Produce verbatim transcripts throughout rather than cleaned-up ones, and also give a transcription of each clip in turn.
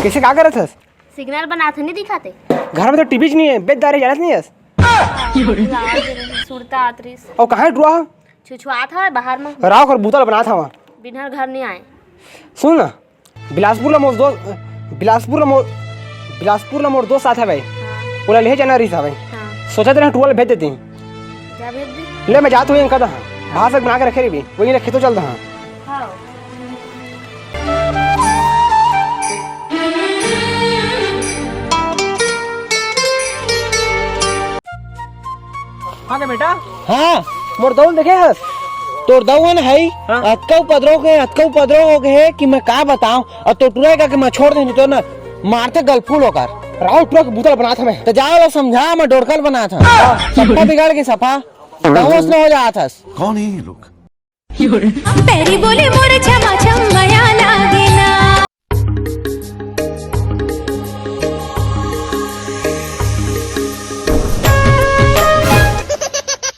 कइसे, का करत हस? सिग्नल बनात हे, नहीं दिखाते। घर में तो टीवी च नहीं है, बेच दारे जानत नहीं हस। हाँ, भुला गे रहेंव, सुरता आत रहिस। अउ कहाँ हे टुरा? छुछुआत हवय बाहर म। राव कर बूता ल बनात हवं। बिनहर घर नहीं आए। सुन ना, बिलासपुर ला मोर दोस्त, बिलासपुर ला मोर, बिलासपुर ला मोर दोस्त आत हवय। हाँ। ओला लेहे जाना रहिस हवय। हाँ। सोचत रहेंव टुरा ल भेज देतेंव। जा भेज दे। ले मैं जात हवं, इनका दहा। भात साग बना के रखे रहिबे, वही ले खेतो चल दहा। हाँ। हाँ गे बेटा। हाँ। मोर दऊ ल देखे हस? तोर दऊ हे न हई, हाँ। अतका उपद्रव के, अतका उपद्रव हो गे हे कि मैं का बतावं। अउ तोर टुरा ल का के मैं छोड़ देंव, नहीं तो ना मारथे गलफूल ओकर। राव, टुरा के बूता ल बनात हवं मैं। त जा ओला समझा, मैं डोरका ल बनात हवं। हाँ। सफा बिगड़ गे सफा। दऊ असन हो जात हस। कौन है ये लोग? पैरी बोले मोर छमा छम मया लागे ना।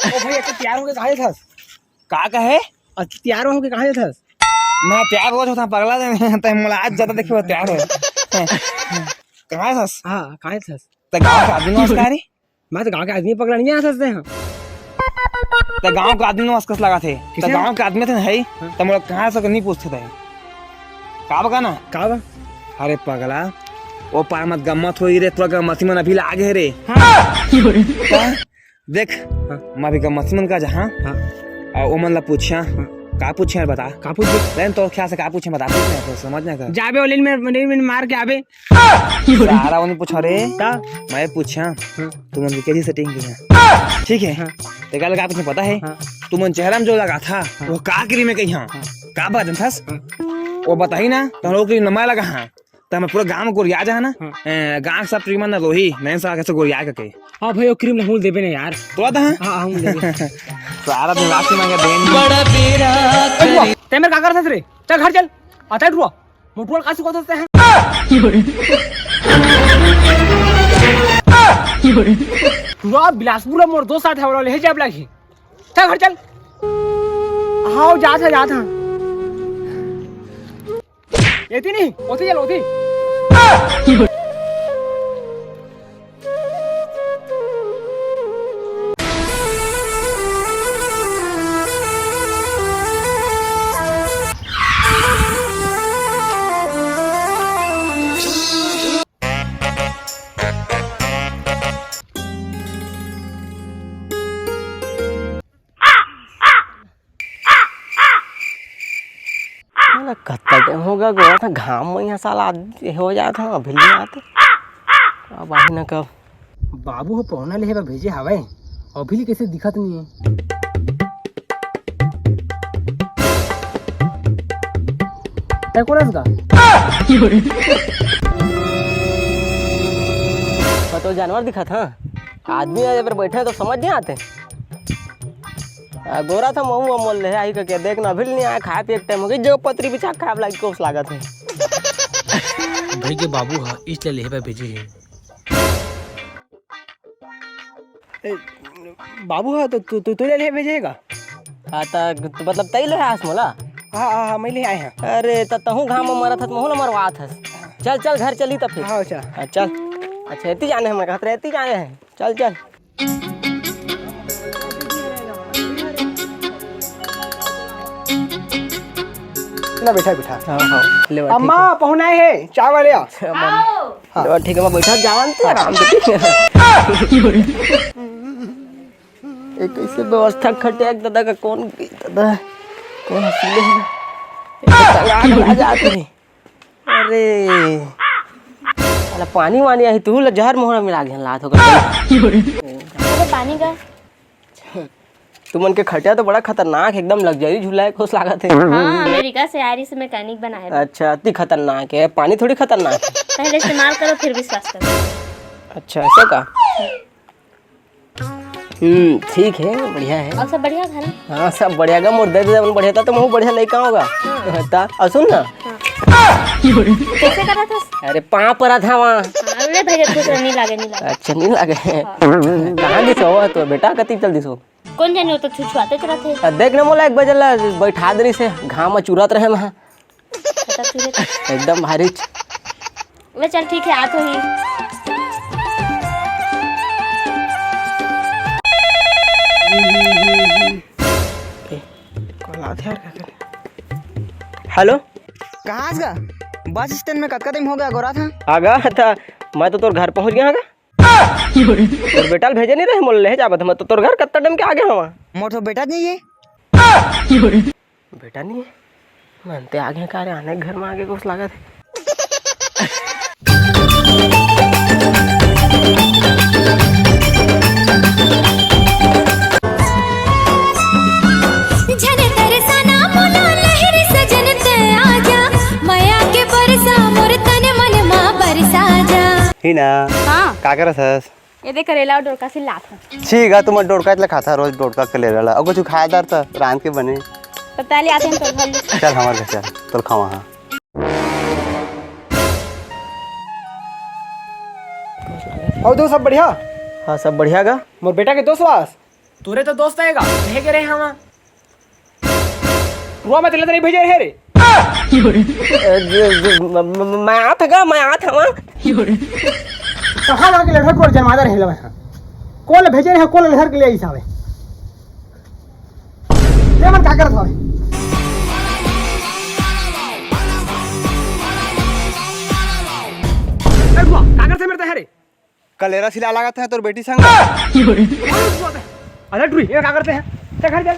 ओ भाई, अच्छा तैयार होके कहाँ जात हस? का कहे? अच्छा तैयार होके कहाँ जात हस? मैं तैयार रोज होथंव पगला, ते मोला आज जादा देखे तैयार हो। कहाँ जात हस? हाँ, कहाँ जात हस? ते गाँव के आदमी नमस्कार हे। मैं तो गाँव के आदमी पगला नहीं आ सकते हैं। ते गाँव के आदमी नमस्कार लगा थे। ते किसे? गाँव के आदमी थे नहीं, हाँ। ते मोला कहाँ से नहीं पूछते थे। का बा का ना? का बा? अरे पगला, ओ पार मत गम्मत होई रे, तोर गम्मती मन अभी लागे रे। हाँ। का? देख, हाँ। मैं अभी गम्मती मन का जहाँ, हाँ। अउ ओमन ला पूछा, हाँ। का पूछे यार बता? का पूछे? लेकिन तोर ख्याल से का पूछे बता, पूछ ना, तो समझ ना कर। जाबे ओलिन में, ओलिन में मार के आबे। सारा ओमन पूछा रे। का? मैं पूछा, हाँ। तुमन के कैसी सेटिंग की है? ठीक है। हाँ। ते का लगा पूछे पता है? हाँ। तुमन चेहरा में जो लगा था, हाँ। वो का क्रीम है कही हाँ? हाँ। का बात है थस? हाँ। वो बताही ना, तो हम लोग क्रीम नमा लगा हाँ। त हमर पूरा गांव में गोरिया जाए ना। हाँ। ए, गांव के सब टीम मन रोही, नैन सा कैसे गोरिया के के। हाँ भाई, वो क्रीम ला हमू ल देबे ना यार। तोला दहा? हाँ, हमू ल देबे। सारा दिन रात में मांगे देन। बड़ा बेरा ए, टुरा, करे। ते मेर का करत हस रे? चल घर चल। आता है टुरा। मोटुआ ल का सिखावत हस ते हैं? टुरा बिलासपुर ला मोर दोस्त आत हे, ओला लेहे जाब लागही। चल घर चल। हाँ, जात हंव, जात हंव। एती नहीं, ओती चल, ओती। साला कत्ता टाइम होगे, गोड़ा था घाम में यहाँ साला आदमी हो जात हे, अभी ले आते। अब आही ना कब। बाबू ह पहुना लेहे बर भेजे हवय, अभी ले कैसे दिखत नहीं है। तै कोन हस गा? मैं तो जानवर दिखत हाँ, आदमी आए बर बैठे तो समझ नहीं आते। आ, गोरा था महू अमोल ले, आई कके देख ना, अभी नहीं आया, खाए पिए के टाइम हो गई, जो पतरी बिछा खाए लाग कोस लागत है। भाई के बाबू हा, इसलिए लेहे बर भेजे हे। ए, बाबू हा, तो तू, तू, तू ले, ले भेजेगा? हाँ, त, त, मतलब, तई ले आस मोला? हाँ, हाँ, हाँ, मैं ले आए हैं। अरे, त तहूँ घाम में मरत हस, महू ला मरवात हस। चल, चल, घर चली त फिर। हाँ, चल। हाँ, चल। अच्छा, एती जाने हम कहत रहे, एती जाने हैं। चल, चल। ना बैठा, बैठा। हाँ, हाँ, ले बैठ, अम्मा, ठीक है। पहुना आए हे, चाय वाले आ। अच्छा, अम्मा। आओ। हाँ। ले बैठ, ठीक है, मैं बैठा, जावन ते आराम से, ठीक है। ये कैसे व्यवस्था खटे, एक दादा का कौन, दादा, कौन हसीले है? ये तो तंगा के आ जात रही। अरे, साला पानी वानी आही, तू ला जहर मोहरा मिला घेन लात हो कर। अरे पानी का। तुमन के खटिया तो बड़ा खतरनाक है, एकदम लग्जरी झूला है, खुश लागत है। हाँ, अमेरिका से आए रहिस मैकेनिक बनाए बर। अच्छा, अति खतरनाक है, पानी थोड़ी खतरनाक है। पहले इस्तेमाल करो, फिर विश्वास करो। अच्छा, ऐसा का? हम्म, ठीक है, बढ़िया है। और सब बढ़िया घर में? हाँ, सब बढ़िया गा, मोर दे दे, अपन बढ़िया था, तो महू बढ़िया लइका होगा। हाँ। ता, और सुन ना। हाँ। कैसे करा था? अरे, पाँव परा था वहाँ। हाँ, ले भैया, खुश रह, नहीं लागे, नहीं लागे। अच्छा, नहीं लागे। हाँ। कहाँ दिसो हो तो बेटा, कति चल दिसो? कौन जाने, वो तो छुछुआते चलत हे। आ, देख ना मोला, एक बजे ला बैठा दे रहिस हे, घाम में चुरत रहे मैं। पता चुरे तो। एकदम भारी च-, ले चल, ठीक है, आत होही। हेलो। कहाँ हस गा? बस स्टैंड में कतका टाइम हो गया गोरा था। आगा था, मैं तो तोर घर पहुँच गया गा। तोर बेटा ल भेजे नहीं रहे, मोला ले जाबत, मैं तो तोर घर कत्ता टाइम के आगे हवा। मोर तो बेटा नहीं है। बेटा नहीं है? मन ते आगे का रे, आने घर में आगे कुछ लागत है। झन तरसाना मोला लहर सजन ते आजा, मया के बरसा मोर तन मन मा बरसा जा। ही ना? हाँ। का करत हस? ये देख करेला और डोरका सिलात हूँ। ठीक है, तुम डोरका इतला खाता रोज डोरका करेला ला। और कुछ खाए दार त रांध के बने। तो पहले आते हैं तो घर। चल हमारे घर चल, तो खावा हाँ। और दोस्त सब बढ़िया? हाँ, सब बढ़िया गा। मोर बेटा के दोस्त वास? तोरे तो दोस्त आएगा, कहे के रहे हवा। रुआ मैं तेला तो नहीं भेजे रहे रे। ए, ज-, ज-, म-, म-, म-, मैं आत गा, मैं आत हवा। कहाँ जाके लड़का को जमादा रहे लगा था? कौन भेजे रहे, कौन लहर के ले आई सावे? ये मन का करत हवे? ए रुआ, का करत है मेरे तहरे? कलेरा सिला लागत है तोर बेटी संग। अरे टुरी, ये का करते हैं? चल घर चल।